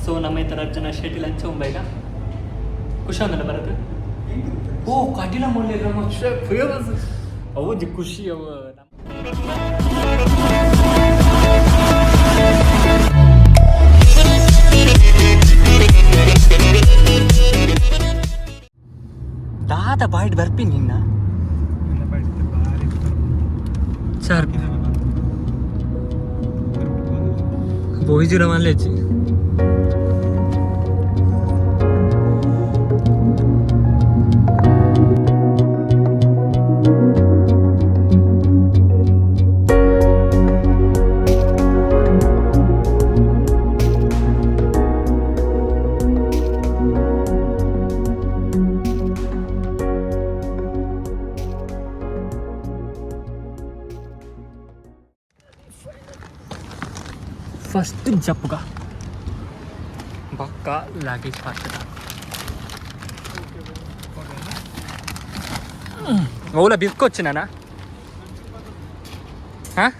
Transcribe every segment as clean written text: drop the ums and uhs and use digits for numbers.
ಸೊ ನಮ್ಮ ಈ ಥರ ಜನ ಶೆಟ್ಟಿ ಲಂಚ್ ಒಂಬೈಗ ಖುಷಿ ಅಂದಲ್ಲ ಬರೋದು. ಓ, ಕಟಿಲ ಮೊನ್ನೆ ಫೇಮಸ್. ಹೌದು, ಖುಷಿ ಅವು. ದಾದ ಬಾಯ್ಡ್ ಬರ್ಪಿ ನಿನ್ನ ಸರ್ ಬೋಯ್ಜುರ ಮಲ್ಲೆಚ್ಚಿ. ಫಸ್ಟ್ ಜಪ್ಪುಗ ಬಕ್ಕ ಲಗೇಜ್ ಪಾರ್ಕ್. ಓಲ ಬಿರ್ಕೊಚ್ಚು ನಾನ. ಹಾಂ,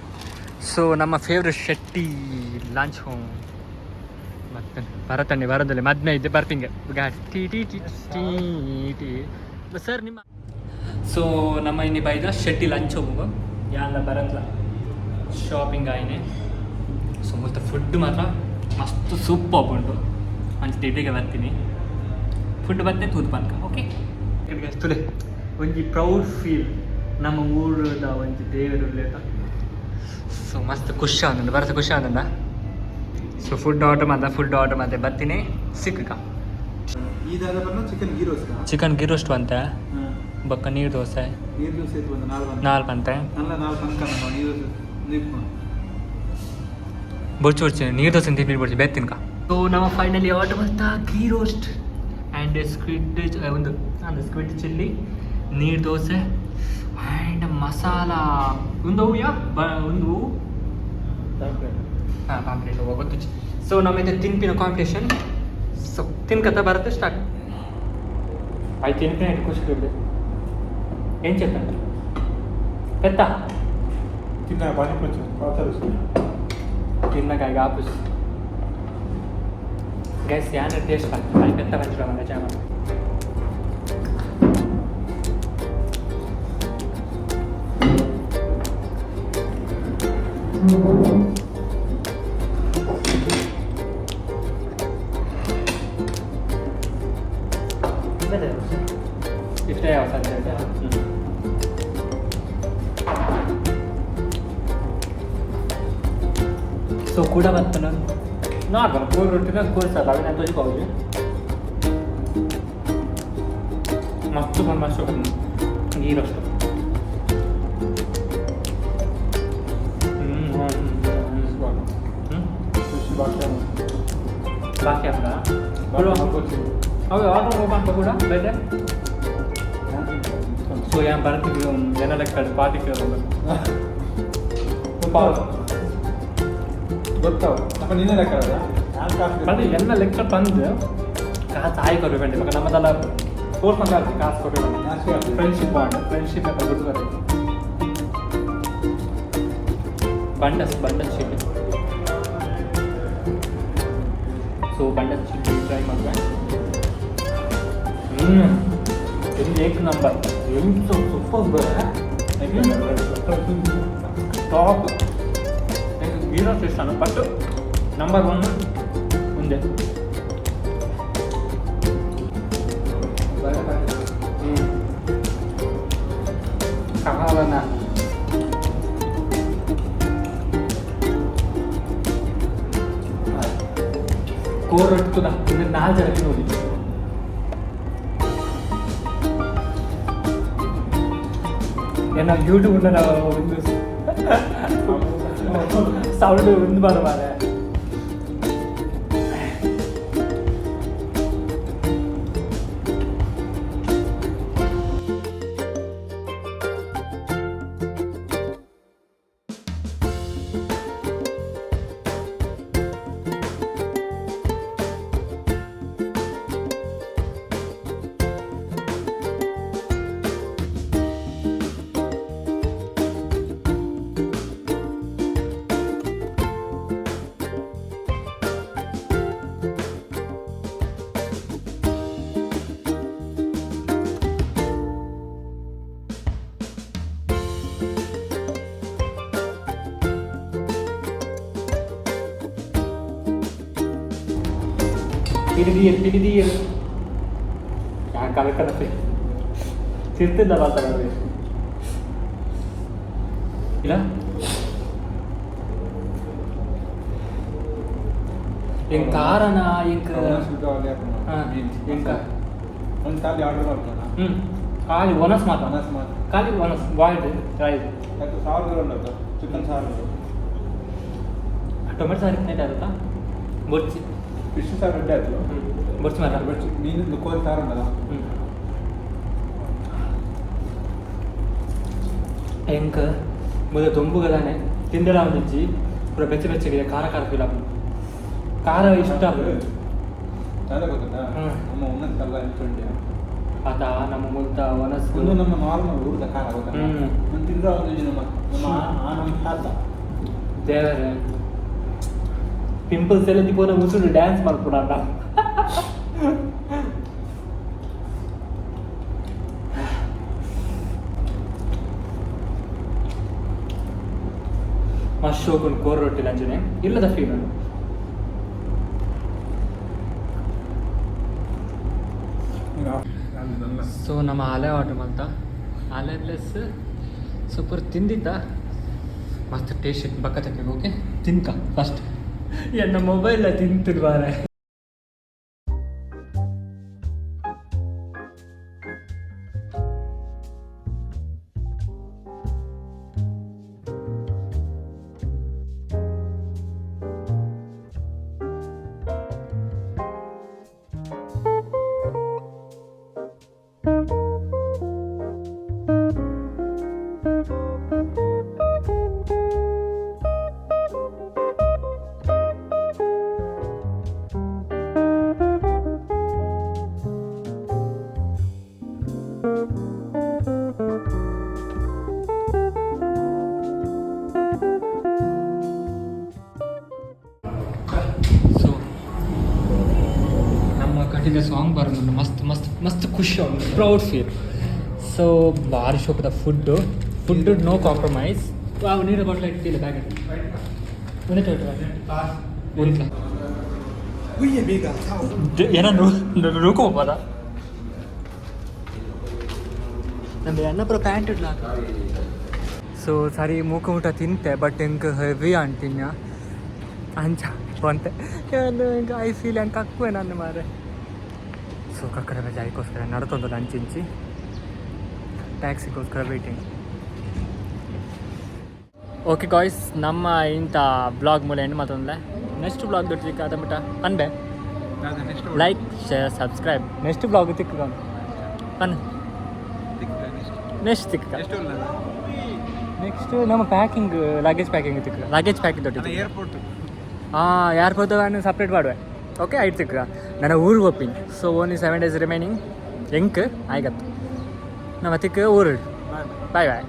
ಸೊ ನಮ್ಮ ಫೇವ್ರೆಟ್ ಶೆಟ್ಟಿ ಲಾಂಚ್ ಹೋಮ್. ಮತ್ತೆ ಭರತಣ್ಣೆ ಬರದಲ್ಲೇ ಮದ್ಮೆ ಇದ್ದೆ ಬರ್ಪಿಂಗೆ ಗಾಡಿ tea tea tea tea tea sir ನಿಮ್ಮ. ಸೊ ನಮ್ಮ ಇನ್ನಿ ಬೈದ ಶೆಟ್ಟಿ ಲಂಚ್ ಹೋಗುವ ಯಾಲ್ಲ ಬರತ್ಲ ಶಾಪಿಂಗ್ ಆಯ್ನೆ. ಸೊ ಮತ್ತು ಫುಡ್ ಮಾತ್ರ ಮಸ್ತ್ ಸೂಪರ್ ಉಂಟು. ಅಂಚ ತಿಂಡಿಗೆ ಬರ್ತೀನಿ, ಫುಡ್ ಬಂದೆ ತೂದು ಪನ್ಕ. ಓಕೆ, ತುಲೆ ಒಂಜಿ ಪ್ರೌಡ್ ಫೀಲ್, ನಮ್ಮ ಊರದ ಒಂಜಿ ದೇವರು ಉಲ್ಲೇತ. ಸೊ ಮಸ್ತ್ ಖುಷಿ ಆನಂದ ಬರತ, ಖುಷಿ ಆನಂದ. ಸೊ ಫುಡ್ ಆರ್ಡರ್ ಮಾಡ್ದೆ, ಫುಡ್ ಆರ್ಡರ್ ಮಾಡಿದೆ, ಬರ್ತೀನಿ ಸಿಕ್ಕ. ಈ ದಾದ ಬಣ್ಣ chicken ghee roast. Chicken ghee roast ಬಂತೆ, ಬೊಕ್ಕ ನೀರು ದೋಸೆ. ನೀರು ದೋಸೆ ಇತ್ತು ಒಂದು ನಾಲ್ ಬಂತ. ನಾಲ್ ಬಂತೆ. ಅಲ್ಲ, ನಾಲ್ ಪಂಕ ನೀರು ದೋಸೆ ನೀರು. ಬೊಚ್ಚು ಬೊಚ್ಚು ನೀರು ದೋಸೆ ತಿನ್ನಿ, ಬೊಚ್ಚು ಬೇತ್ತಿನ್ಕ. ಸೊ ನಮ್ಮ ಫೈನಲಿ ಆರ್ಡರ್ ಬರ್ತಾ ಗೀ ರೋಸ್ಟ್ ಆ್ಯಂಡ್ ಸ್ಕ್ವಿಡ್, ಒಂದು ಅಂದ್ರೆ ಸ್ಕ್ವಿಡ್ ಚಿಲ್ಲಿ, ನೀರು ದೋಸೆ ಆ್ಯಂಡ್ ಮಸಾಲ. ಒಂದು ಯಾ ಬ ಒಂದು ಹಾಂ ಪಾಂಪ್ಲೆಟ್ ಗೊತ್ತು. ಸೊ ನಮ್ಮ ಇದು ತಿನ್ಪಿನ ಕಾಂಪಿಟೇಷನ್. ಸೊ ತಿನ್ಕತ್ತ ಬರುತ್ತೆ, ಸ್ಟಾರ್ಟ್ ಆಯ್ತು. ತಿನ್ಪಿನ ಇಟ್ಟು ಖುಷಿ ಇರಲಿ. ಏನು చేత పెత్త. ತಿನ್ನ ಪಾನಿಪುರಿ ಪಾತ್ರ. ತಿನ್ನಕಾಯಿಗೆ ಆಪುಸ್ ಗೈಸ್ ಯಾನ ಟೇಸ್ಟ್ ಅದು పెత్త మంచిగా మన చామ. ಇಷ್ಟೇ ಯಾವ ಸಾಧ್ಯ. ಸೊ ಕೂಡ ಬರ್ತನ ನಾರ್ಮಲ್ ಕೋಳಿ ರೊಟ್ಟಿನ ಕೋಳಿ ಸಾರು ಅవి ನಾನು ತೋಜಿಕೋಗಿ. ಮಸ್ತ್ ಬಂದು ಮಸ್ತ್ ಗೀ ರೋಸ್ಟ್. ಬಾಕಿ ಆಗ್ತದಾ? ಅವೆ ಆರ್ಡರ್ ಹೋಗ್ಬಂತ ಕೂಡ ಬೇರೆ. ಸೊ ಯಾನ್ ಬರ್ತಿದ್ವಿ ಜನ ಲೆಕ್ಕ ಪಾರ್ಟಿ ಕೇಳೋದು. ಗೊತ್ತಾವ ಅಪ್ಪ, ನಿನ್ನೆ ಲೆಕ್ಕ ಅಲ್ಲ, ನಾನು ಕಾಸು. ಬಂದು ಎಲ್ಲ ಲೆಕ್ಕ ಬಂದು ಕಾಸು ಆಯ್ ಕೊಡ್ಬೇಕಂడి ಇವಾಗ ನಮ್ಮದೆಲ್ಲ ಫೋರ್ ಮಂದಿ ಕಾಸು ಕೊಡ್ಬೇಕು. ಫ್ರೆಂಡ್ಶಿಪ್ ಬಾಂಡ್, ಫ್ರೆಂಡ್ಶಿಪ್ ಎಲ್ಲ ಗುಡ್ ಬರುತ್ತೆ. ಬಂಡಸ್ ಬಂಡಸ್ ಚಿಲ್ಲಿ. ಸೊ ಬಂಡಸ್ ಚಿಲ್ಲಿ ಟ್ರೈ ಮಾಡುವೆ. ಹ್ಞೂ, ಇದು ಏಕ್ ನಂಬರ್. ಎಂಟು ಸೂಪರ್ ಬರುತ್ತೆ, ಟಾಪ್. ಹೀರೋ ಇಷ್ಟ, ಬಟ್ ನಂಬರ್ ಒನ್ ಒಂದೇ. ಹ್ಞೂ, ಕಾವನ ಕೋರ್ ರೊಟ್ಟು ಅಂದ್ರೆ ನಾಲ್ಕು ಜನಕ್ಕೆ ನೋಡಿ. ಏನೋ ಯೂಟ್ಯೂಬ್ ಒಂದು ಸೌಂಡ್ ಒಂದು ಬಾರ ಮಾರೆ. ಪಿಲಿದೀಯರ್ ಪಿಲಿದೀಯರ್ ಯಾಕೆ ಕಲ್ಕನಪ್ಪೆ ತಿರ್ತಿದ್ದ ಮಾತಾಡೋದು ಇಲ್ಲ. ಎಂಕ್ ಕಾರಣ ಎಂಕ್ ಎಂಕ ಒಂದು ಖಾಲಿ ಆರ್ಡರ್ ಮಾಡ್ತಾನ. ಖಾಲಿ ಒನಸ್ ಮಾತ್ರ. ಒಣಸ್ ಮಾತ್ರ. ಖಾಲಿ ಒನಸ್ ಬಾಯ್ಲ್ಡ್ ರೈಸ್. ಯಾಕೆ ಸಾರು ಉಂಟು, ಚಿಕನ್ ಸಾರು. ಟೊಮೆಟೊ ಸಾರು ಇತ್ತು ಆಗುತ್ತಾ ಬೊರ್ಚಿ. ಫಿಶ್ ಸಾರು ರೆಡಿ ಆಯ್ತು. ಬೊರ್ಚಿ ಮಾತ್ರ. ಬಟ್ ಮೀನಿಂದು ಕೋಳಿ ಸಾರು ಉಂಟಲ್ಲ. ಎಂಕ್ ಮೊದಲು ದೊಂಬುಗದಾನೆ ತಿಂದಲ ಒಂದಿಜ್ಜಿ, ಪೂರ ಬೆಚ್ಚ ಬೆಚ್ಚಗೆ ಖಾರ ಖಾರ ಫೀಲ್ ಆಪುಂಡು, ಖಾರ ಇಷ್ಟ ಆಪುಂಡು. ದಾದ ಗೊತ್ತುಂಟಾ? ನಮ್ಮ ಒಂದೊಂದು ಅಲ್ಲ ಎಂಚುಂಡೆ. ಆತ ನಮ್ಮ ಮುಲ್ತ ಒನಸ್. ಒಂದು ನಮ್ಮ ನಾರ್ಮಲ್ ಊರದ ಖಾರ ಗೊತ್ತಾ? ಒಂದು ತಿಂದ್ರೆ ಒಂದು ನಮ್ಮ ನಮ್ಮ ಆ ನಮ್ಮ ತಾತ. ದೇವರೇ, ಪಿಂಪಲ್ಸ್ ಎಲ್ಲ ದಿಪೋನ ಮುಸುಡು ಡ್ಯಾನ್ಸ್ ಮಾಡ್ಕೊಡ. ಮಸ್ತ್ ಶೋಕುಂಡು ಕೋರ್ ರೊಟ್ಟಿ ಲಂಚನೆ ಇಲ್ಲದ ಫೀಲ್. ಸೊ ನಮ್ಮ ಆಲೆ ಆರ್ಡರ್ ಮಾಡ್ತಾ, ಆಲೆ ಪ್ಲಸ್ ಸೂಪರ್ ತಿಂದಿದ್ದ, ಮಸ್ತ್ ಟೇಸ್ಟ್ ಇತ್ತು. ಬಕ್ಕ ತಕ್ಕ ಓಕೆ ತಿನ್ಕ ಫಸ್ಟ್ ಎನ್ನ ಮೊಬೈಲ್ ತಿಂತಿದ್ ಬಾರೆ. ಸೊ ನಮ್ಮ ಕಟೀಲು ಸಾಂಗ್ ಬರೋದು ಮಸ್ತ್ ಮಸ್ತ್ ಮಸ್ತ್ ಖುಷಿ, ಪ್ರೌಡ್ ಫೀಲ್. ಸೊ ಭಾರಿ ಶೋಕದ ಫುಡ್ಡು, ಫುಡ್ಡು ನೋ ಕಾಂಪ್ರಮೈಸ್. ನೀರು ಬಾಟ್ಲ್ ಇಟ್ಟಿಲ್ಲ ಬ್ಯಾಗ್. ಒಂದೇ ಒಂದು ಏನೋ ರೂಕೋ ಹೋಗ್ಬೋದ ನಮ್ಮ ಅಣ್ಣಪುರ ಪ್ಯಾಂಟ್ ಇಡ್ಲ. ಸೊ ಸರಿ ಮೂಕ ಊಟ ತಿಂತೆ, ಬಟ್ ಎಂಕ್ ಹೆವಿ ಅಂಟಿನ್ಯ ಅಂಚ ಬಂತೆ I feel ಅಂಕ ಕಕ್ಕುವೆ ನನ್ನ ಮಾರೆ. ಸೊ ಕಕ್ಕಡ ಜಾಯ್ಕೋಸ್ಕರ ನಡ್ತೊಂದು ಅಂಚಿಂಚಿ ಟ್ಯಾಕ್ಸಿಗೋಸ್ಕರ ವೇಟಿಂಗ್. ಓಕೆ ಗಾಯ್ಸ್, ನಮ್ಮ ಇಂಥ ಬ್ಲಾಗ್ ಮೂಲ ಎಂಡ್ ಮಾತಂದ್ರೆ ನೆಕ್ಸ್ಟ್ ಬ್ಲಾಗ್ ದೊಡ್ಡ ಅದ ಮಟ್ಟ ಅನ್ಬೆ. Next. Like, share, subscribe. Next blog ತಿಕ್ಕ ಅನ್ ನೆಕ್ಸ್ಟ್ ತಿಕ್ಕ. ಎಷ್ಟು? ನೆಕ್ಸ್ಟ್ ನಮ್ಮ ಪ್ಯಾಕಿಂಗ್, ಲಗೇಜ್ ಪ್ಯಾಕಿಂಗ್ ತಿಕ್ಕ, ಲಗೇಜ್ ಪ್ಯಾಕಿಂಗ್ ದೊಡ್ಡ. ಏರ್ಪೋರ್ಟ್. ಹಾಂ, ಏರ್ಪೋರ್ಟ್ ನಾನು ಸಪ್ರೇಟ್ ಮಾಡುವೆ. ಓಕೆ, ಆಯ್ತು ತಿಕ್ಕ. ನನ್ನ ಊರಿಗೆ ಹೋಗ್ತೀನಿ. ಸೊ ಓನ್ಲಿ 7 ಡೇಸ್ ರಿಮೈನಿಂಗ್ ಎಂಕ್ ಆಯ್ಕತ್ತು ನಮ್ಮ ತಿಕ್ಕ ಊರು. Bye boy.